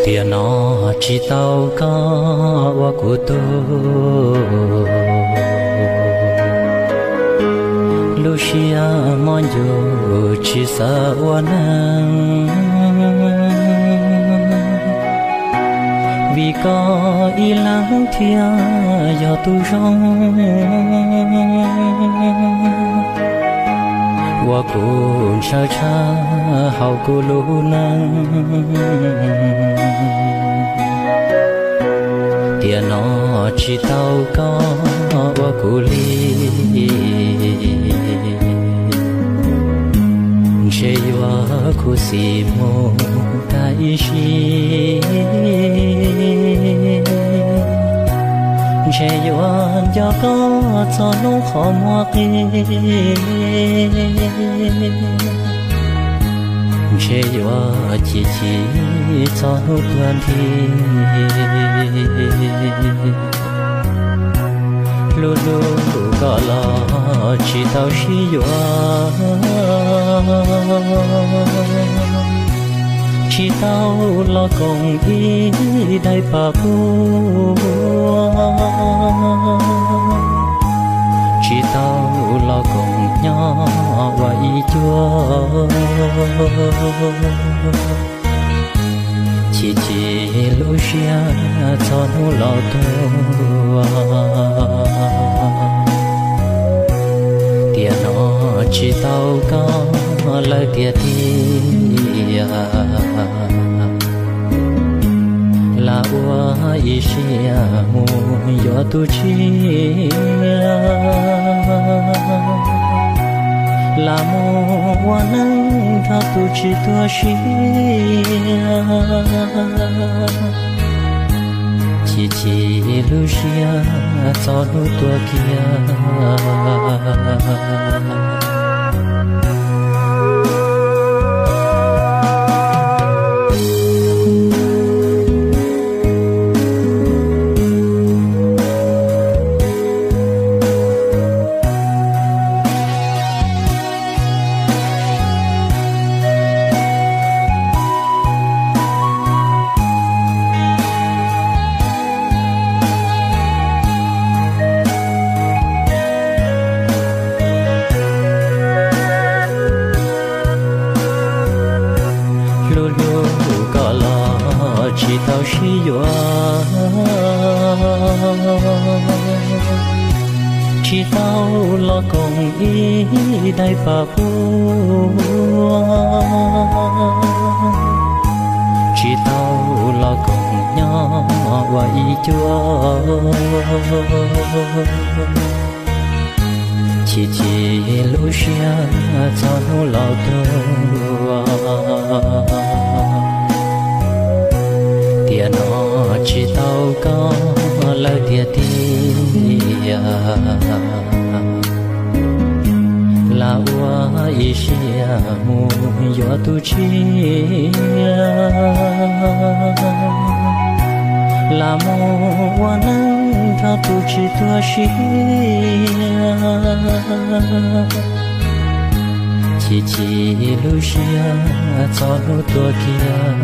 Tiam no tsis tau koj ua kuv tug, lub siab mob ncuv tsis xav ua neeg. Vim koj ib leeg thiaj yog tug zoo, ua kuv ntshaw tshaj hauv kuv lub neej. Tiam no tsis tau koj ua kuv li, ntshe yuav khuv xim mus tag ib sim. Ntshe yuav nco koj txog hnub qhov muag qi, ntshe yuav chim chim txog hnub tuag nthi. Hlub hlub koj los tsis tau sib yuav, tsis tau los koom ib daim paj huab, tsis tau los koom nyob ua ib cuab. Chim chim lub siab txog hnub los tuag. Tiam no tsis tau koj lawm tiag tiag, lam ua ib siab mus yuav tus tshiab, lam mus ua neej nrog tus tsis tuag siab. Chim chim lub siab txog hnub tuag kiag. Hlub hlub koj los tsis tau sib yuav, tsis tau los koom ib daim paj huab, tsis tau los koom nyob ua ib cuab. Chim chim lub siab txog hnub los tuag. Tiam no tsis tau koj lawm tiag tiag, lam ua ib siab mus yuav tus tshiab, lam mus ua neej nrog tus tsis tuag siab. Chim chim lub siab txog hnub tuag kiag.